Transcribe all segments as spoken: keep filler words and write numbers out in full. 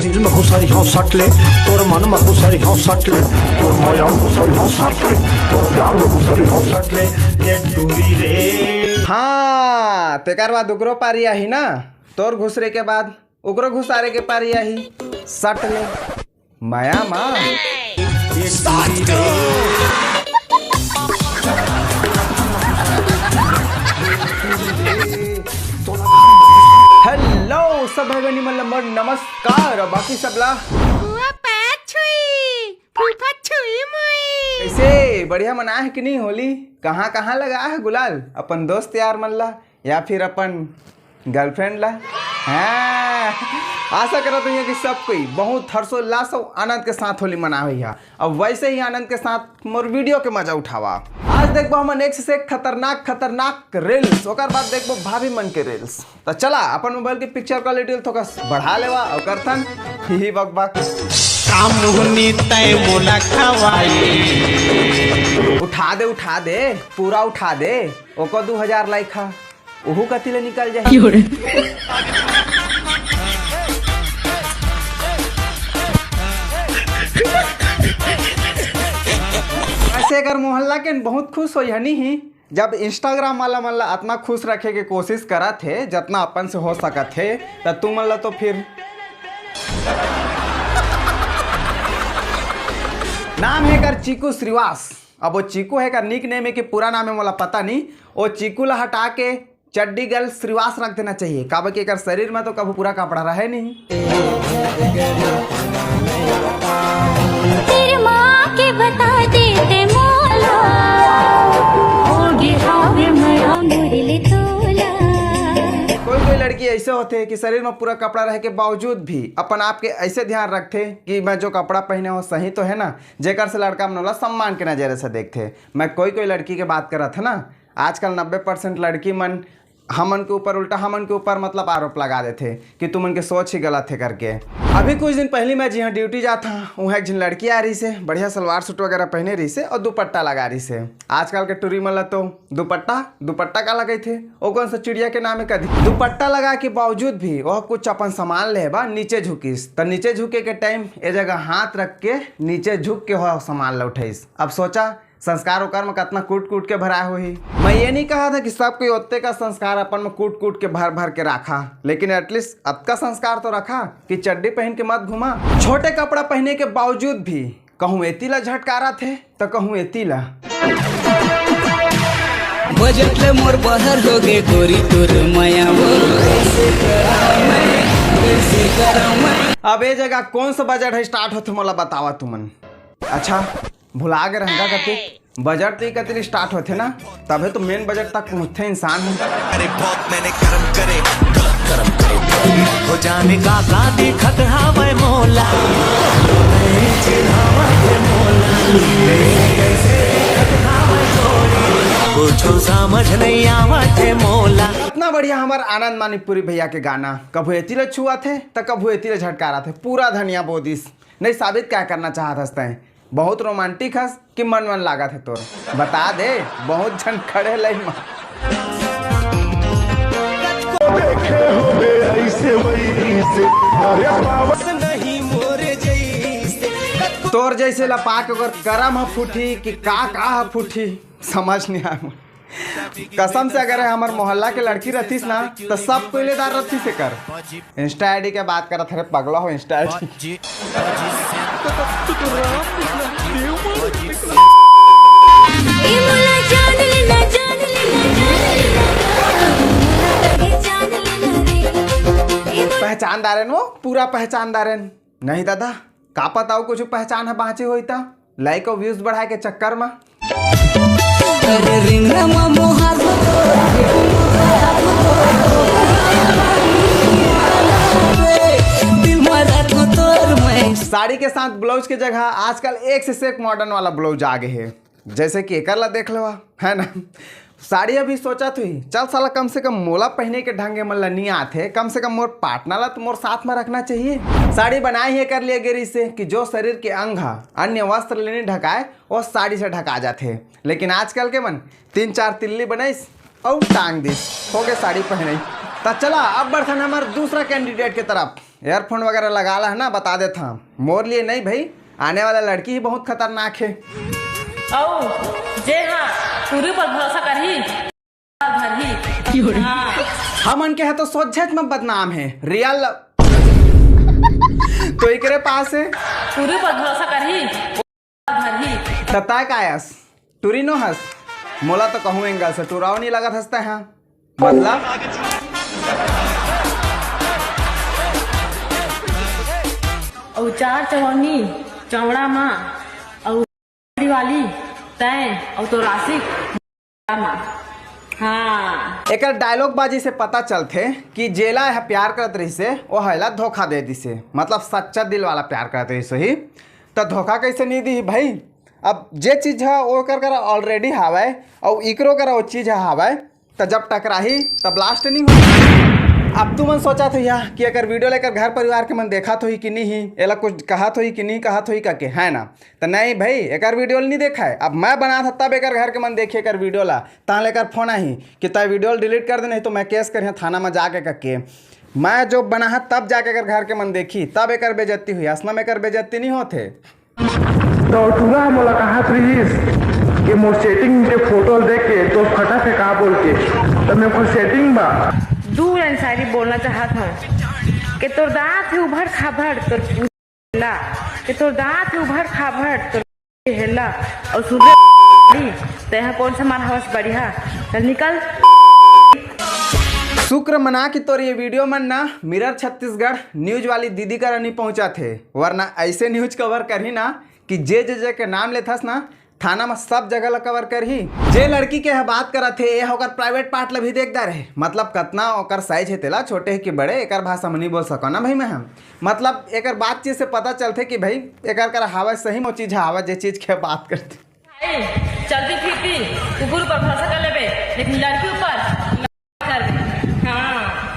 दिल में घुसरी हो सट ले, तोर मन में घुसरी हो सट ले, तोर माया में घुसरी हो सट ले, तोर प्यार में घुसरी हो सट ले, ये टूरी रे। हाँ, तेकर बाद ओकरो पारी आही ना, तोर घुसरे के बाद ओकरो घुसारे के पारी आही। सट ले। माया माँ। हेलो सब भाई बहनी मन ला मोर नमस्कार और बाकी सब ला। फुआ पैर छुई, फूफा छुई मुई। कैसे बढ़िया मनाए है कि नहीं होली? कहाँ कहाँ लगा है गुलाल अपन दोस्त यार मन ला या फिर अपन गर्लफ्रेंड ला? हाँ, आशा करत हूँ कि सब कोई बहुत हर्षोल्लास और आनंद के साथ होली मनावे हा। अब वैसे ही आनंद के साथ मोर वीडियो के मजा उठावा। आज देखबो हमन एक से एक खतरनाक खतरनाक रील्स, ओकर बाद देखबो भाभी मन के रील्स। तो चला अपन मोबाइल के पिक्चर क्वालिटी थोड़ा बढ़ा लेवा और करथन ही ही बक बक। काम मुहनी तय मोला खवाई। उठा दे उठा दे, पूरा उठा दे। ओको दू हजार लाइक हा, ओहू कति ले निकल जाही। वैसे अगर मोहल्ला के बहुत खुश होई हनी ही, जब Instagram वाला मन ला अतना खुश रखे के कोशिश करत हे जतना अपन से हो सकत हे, त तू मन ला तो फिर नाम हे कर चीकू श्रीवास। अब वो चीकू हे कर निक नेम हे कि पूरा नाम हे मोला पता नहीं। वो चीकू ला हटा के चड्डी गर्ल श्रीवास रख देना चाहिए, काबर कि एकर शरीर में तो कभू पूरा कपड़ा रहे नहीं। तेरे माँ के बता देते मोला, ओ गिरावे मैं अंगूरी ले तोला। कोई कोई लड़की ऐसे होते हैं कि शरीर में पूरा कपड़ा रहे के बावजूद भी अपन आप के ऐसे ध्यान रखते कि मैं जो कपड़ा पहने हो सही तो है ना, जेकर से लड़का मन ओला सम्मान के नजर से देखते। मैं कोई कोई लड़की के बात करत है ना, आजकल नब्बे परसेंट लड़की मन हमन के ऊपर, उल्टा हमन के ऊपर मतलब आरोप लगा देथे कि तुमन के सोच ही गलत हे करके। अभी कुछ दिन पहली मैं जिहाँ ड्यूटी जात हा, उहाँ एक झिन लड़की आ रही से, बढ़िया सलवार सूट वगैरह पहने रही से और दुपट्टा लगा रही से। आजकल के टूरी मन ला तो दुपट्टा, दुपट्टा का लगाई थे, ओ कौन सा चिड़िया के नाम है कदी दुपट्टा लगा के बावजूद भी वह कुछ अपन सामान ले बा नीचे झुकिस, त नीचे झुके के टाइम ए जगह हाथ रख के नीचे झुक के वह सामान ला उठाइस। अब सोचा संस्कार ओकर में कतना कूट कूट के भराए होही। मैं ये नहीं कहा था कि सब कोई ओत्ते का संस्कार अपन में कूट कूट के भर भर के रखा, लेकिन एटलीस्ट अतका संस्कार तो रखा कि चड्डी पहन के मत घूमा। छोटे कपड़ा पहने के बावजूद भी कहूँ एती ला झटकारा थे तो कहूँ एती ला। बजट ले मोर बहर हो गे गोरी तोर मया वो। अब ए जगह कौन सा बजट है स्टार्ट होते मोला बतावा तुमन। अच्छा, भुला गे रहंगा कते बजट तो कते स्टार्ट होथे ना, तभे तो मेन बजट तक पहुंचथे इंसान ह। अरे बहुत मैंने कर्म करे, गलत कर्म करे। हो जाने का का दिखत हावय मोला। कुछ समझ नहीं आवत है मोला। इतना बढ़िया हमार आनंद मानिकपुरी भैया के गाना, कभू एती ले छुआथे त कभू एती ले झटकाराथे, पूरा धनिया बोदिस। नहीं साबित क्या करना चाहत हस तैं? बहुत रोमांटिक हस कि मन मन लागत है तोर? बता दे, बहुत झन खड़े लाइन में। तोर जैसे ला पाके ओकर करम ह फूटी कि का का ह फूटी, समझ नहीं आए मोला। कसम से अगर हमर मोहल्ला के लड़की रहतीस ना, त सब कोई लेदार रहतीस एकर। Insta ID के बात करत हरे पगला हो, Insta ID। पहचानदारेन वो, पूरा पहचानदारेन। नहीं दादा, का पता वो कुछ पहचान है बाँचे होई ता। लाइक और व्यूज बढ़ाए के चक्कर में। अरे रिंगना मा मोहार हो तो, दिल मा रात हो तोर मैं। साड़ी के साथ ब्लाउज के जगह आजकल एक से एक मॉडर्न वाला ब्लाउज आ गए है, जैसे कि एकर ला देख लेवा, है ना? साड़ी अभी सोचा थी, चल साला, कम से कम मोला पहने के ढंग के मन ला नहीं आथे, कम से कम मोर पार्टनर ला तो मोर साथ में रखना चाहिए। साड़ी बनाए ही कर लिए गेरी से कि जो शरीर के अंग हा अन्य वस्त्र ले नहीं ढकाए, वो साड़ी से ढका जाथे। लेकिन आजकल के मन तीन चार तिल्ली बनाइस और टांग दिस, हो गए साड़ी पहने। त चला अब बढ़थन हमार दूसरा कैंडिडेट के तरफ। ईयरफोन वगैरह लगा ला है ना, बता देत हँव। मोर लिए नहीं भाई, आने वाला लड़की ही बहुत खतरनाक है। अउ जे हा टूरी पर भरोसा करही, धरही। हाँ। हमन के है तो सोझेच में बदनाम है, रियल तो एकरे पास है। टूरी पर भरोसा करही, धरही। त तैं का अस? टूरी नो हस? मोला तो कहूँ एंगल से टूराव नहीं लगत हस तैं हा। मतलब? अउ चार चवन्नी चौड़ा मा, अउ वाली तैं, अउ तो राशि मा। हाँ। एकर डायलॉग बाजी से पता चलथे कि जेला यह प्यार करत रहिसे, वो एला धोखा दे दिसे। मतलब सच्चा दिल वाला प्यार करत रहिस होही, त धोखा कैसे नहीं दी भाई? अब जे चीज है वो एकर करा ऑलरेडी हावय, अउ इकरो करा वो चीज है हावय, त जब टकराही तब लास्ट नहीं हो। अब तुमन सोचत होइहा कि एकर वीडियो ला एकर घर परिवार के मन देखत होही कि नहीं, एला कुछ कहत होही कि नहीं कहत होही करके, है ना? त नहीं भाई, एकर वीडियो ला नहीं देखा है। अब मैं बनात हँव तब एकर घर के मन देखी एकर वीडियो ला, तहाँ ले एकर फोन आही कि तैं वीडियो ला डिलीट कर दे, नहीं तो मैं केस करिहा थाना में जाके करके। मैं जो बनाहूँ तब जाके एकर घर के मन देखी, तब एकर बेइज्जती होही, असना में एकर बेइज्जती नहीं होथे। तो टूरा मोला कहत रहिस कि मोर सेटिंग के फोटो देख के तो फटा से का बोल के, त मैं कोई सेटिंग बा। दू लाइन शायरी बोलना चाहत हूँ कि तोर दांत है उभड़ खाभड़ तोर हेला, कि तोर दांत है उभड़ खाभड़ तोर हेला, और सुबह तेहा कौन सा मार हवस बढ़िया, चल निकल। शुक्र मना कि तोर ये वीडियो मन ना मिरर छत्तीसगढ़ न्यूज वाली दीदी करा नहीं पहुंचा थे, वरना ऐसे न्यूज कवर करही ना कि जे जे जे के नाम लेथस ना, थाना में सब जगह ला कवर करही। जे लड़की के ह बात करत हे, ए ह ओकर प्राइवेट पार्ट ला भी देख डारे हे। मतलब कतना ओकर साइज हे तेला, छोटे हे कि बड़े, एकर भाषा में नहीं बोल सको ना भाई मैं हम। मतलब एकर बातचीत से पता चलथे कि भाई एकर करा हावय सही में चीज हावय, जे चीज के बात करथे। भाई, चलती फिरती कुकुर ऊपर भरोसा कर लेबे, लेकिन लड़की ऊपर कर दे। हाँ।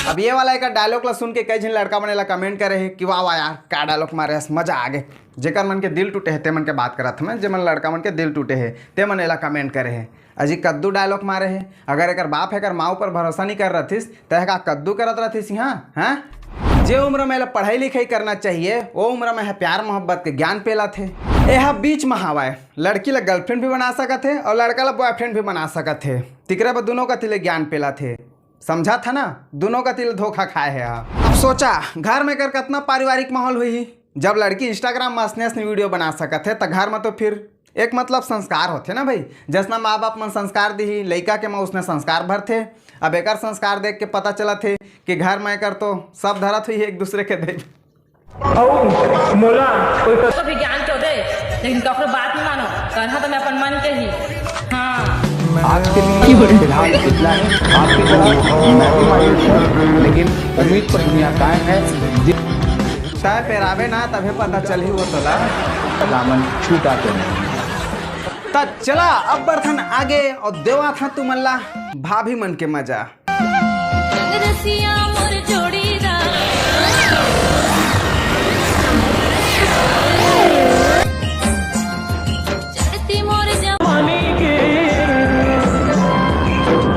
अब ये वाला एक डायलॉग ला सुन के कई झन लड़का मन एला कमेंट करे हे कि वाह वाह यार, का डायलॉग मारे हस, मजा आ गे। जेकर मन के दिल टूटे हे, ते मन के बात करत हमें, जे मन लड़का मन के दिल टूटे हे, ते मन एला कमेंट करे हे। अजी कद्दू डायलॉग मारे हे। अगर एकर बाप हे एकर माँ ऊपर भरोसा नहीं कर रथिस, त एह का कद्दू करत रथिस यहाँ, हैं? जे उम्र में एला पढ़ाई लिखाई करना चाहिए, वो उम्र में एह प्यार मोहब्बत के ज्ञान पेलत हे। एह बीच में हावय, लड़की ला गर्लफ्रेंड भी बना सकत हे और लड़का ला बॉयफ्रेंड भी बना सकत हे। तिकरे बर दुनों कति ले ज्ञान पेलत हे। समझत ह ना, दुनों कति ले धोखा खाए हे हा। अब सोचा, घर में एकर कतना पारिवारिक माहौल होही, जब लड़की Instagram में असने असने वीडियो बना सकत हे, त घर में तो फिर एक मतलब संस्कार होथे ना भाई, जसना माँ बाप मन संस्कार दिही, लइका के में उसने संस्कार भरथे। अब एकर संस्कार देख के पता चलत हे कि घर में एकर तो सब धरत होही एक दूसरे के देख। अउ मोला कोई कर- तो भी ज्ञान तो दे, लेकिन कखरो बात नहीं मानो, करहा तो मैं अपन मन के ही। हाँ। आज के लिए फिलहाल इतना है। आपकी तरह मैं भी मायूस हूँ, लेकिन उम्मीद पर दुनिया कायम है। जि- तय पेराबे ना, तभे पता चलही वो तोला। दामन छूटा तो नहीं। त चला, अब बढ़थन आगे और देवाथन तुमन ला भाभी मन के मजा। रसिया मोर जोड़ीदार। चढ़ती मोर जवानी के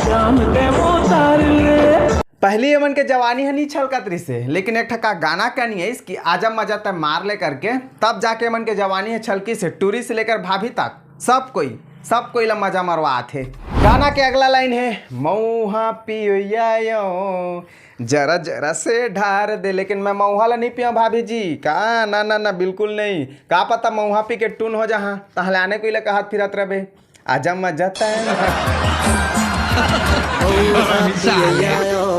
जाम ते उतार ले। पहली एमन के जवानी ह नी छलकत रिसे, लेकिन एक ठका गाना कनी आइस कि आजा मजा तय मार ले करके, तब जाके एमन के जवानी ह छलकिसे, टूरी से लेकर भाभी तक। सब कोई, सब कोई ला मजा मरवात हे। गाना के अगला लाइन हे, मऊहा पियोया यो, जरा जरा से ढार दे, लेकिन मैं मऊहा ला नहीं पिया भाभी जी। का? ना, ना, ना, बिल्कुल नहीं। का पता मऊहा पी के टून हो जहा, तहले आने कोई ला कहत फिरत रहे, आजा मजा तय।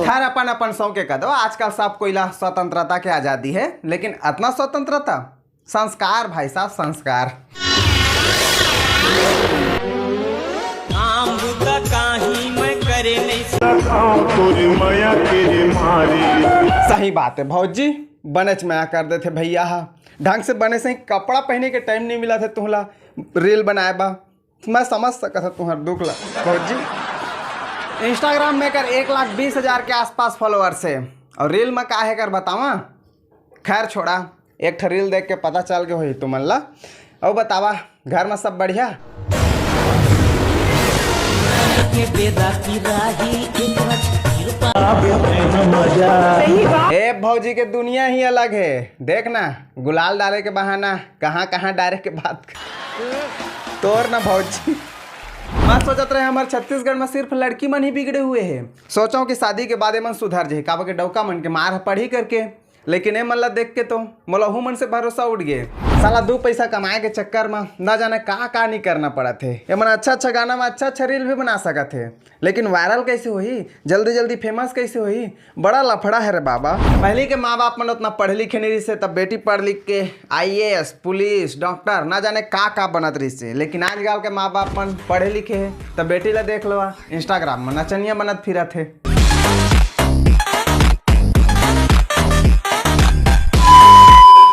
हर अपन अपन शौक के कदो, आजकल सब कोई ला स्वतंत्रता के आजादी हे, लेकिन अतना स्वतंत्रता संस्कार भाई साहब, संस्कार। काम बुता काही मैं करे नहीं सकता। तोरी मया के मारी। सही बात है भौजी, बनेच मया कर देथे भैया हा। ढंग से बने सही कपड़ा पहने के टाइम नहीं मिला था तुहला रील बनाए बा। मैं समझ सकत हूँ तुहर दुख ला भौजी। Instagram में कर एक लाख बीस हजार के आसपास फॉलोअर्स है और रील में का है कर बतावा। खैर छोड़ा, एक ठा रील देख के पता चल गए होही तुमन ला। अउ बतावा, घर में सब बढ़िया? के बेदा की राही एक रच ए भौजी के दुनिया ही अलग है। देख ना, गुलाल डाले के बहाना कहाँ कहाँ डाले के बात। तोर ना भौजी। मैं सोचत रहे हमर छत्तीसगढ़ में सिर्फ लड़की मन ही बिगड़े हुए है। सोचो कि शादी के बाद एमन सुधर जाही, काबर के डौका मन के मार ह पड़ही करके। लेकिन ए मन ला देख के तो मोला हू मन से भरोसा उठ गे। साला दू पैसा कमाए के चक्कर में ना जाने का का नहीं करना पड़त है। एमन अच्छा अच्छा गाना में अच्छा अच्छा रील भी बना सकत है, लेकिन वायरल कैसे होही, जल्दी जल्दी फेमस कैसे होही? बड़ा लफड़ा है रे बाबा। पहली के माँ बाप मन उतना पढ़े लिखे नहीं रहिसे, तब बेटी पढ़ लिख के आईएएस, पुलिस, डॉक्टर, ना जाने का का बनत रहिसे। लेकिन आजकल के माँ बाप मन पढ़े लिखे है, तब बेटी ला देख लो, इंस्टाग्राम में नचनिया बनत फिरत है।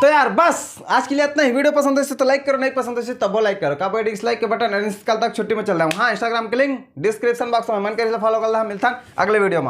तो यार बस आज के लिए इतना ही। वीडियो पसंद है तो लाइक करो, नहीं पसंद है तबो लाइक करो। काबर डिसलाइक के बटन है, कल तक छुट्टी में चल रहा हूँ। हाँ, इंस्टाग्राम के लिंक डिस्क्रिप्शन बॉक्स में, मन करे फॉलो कर ला। मिलता अगले वीडियो में।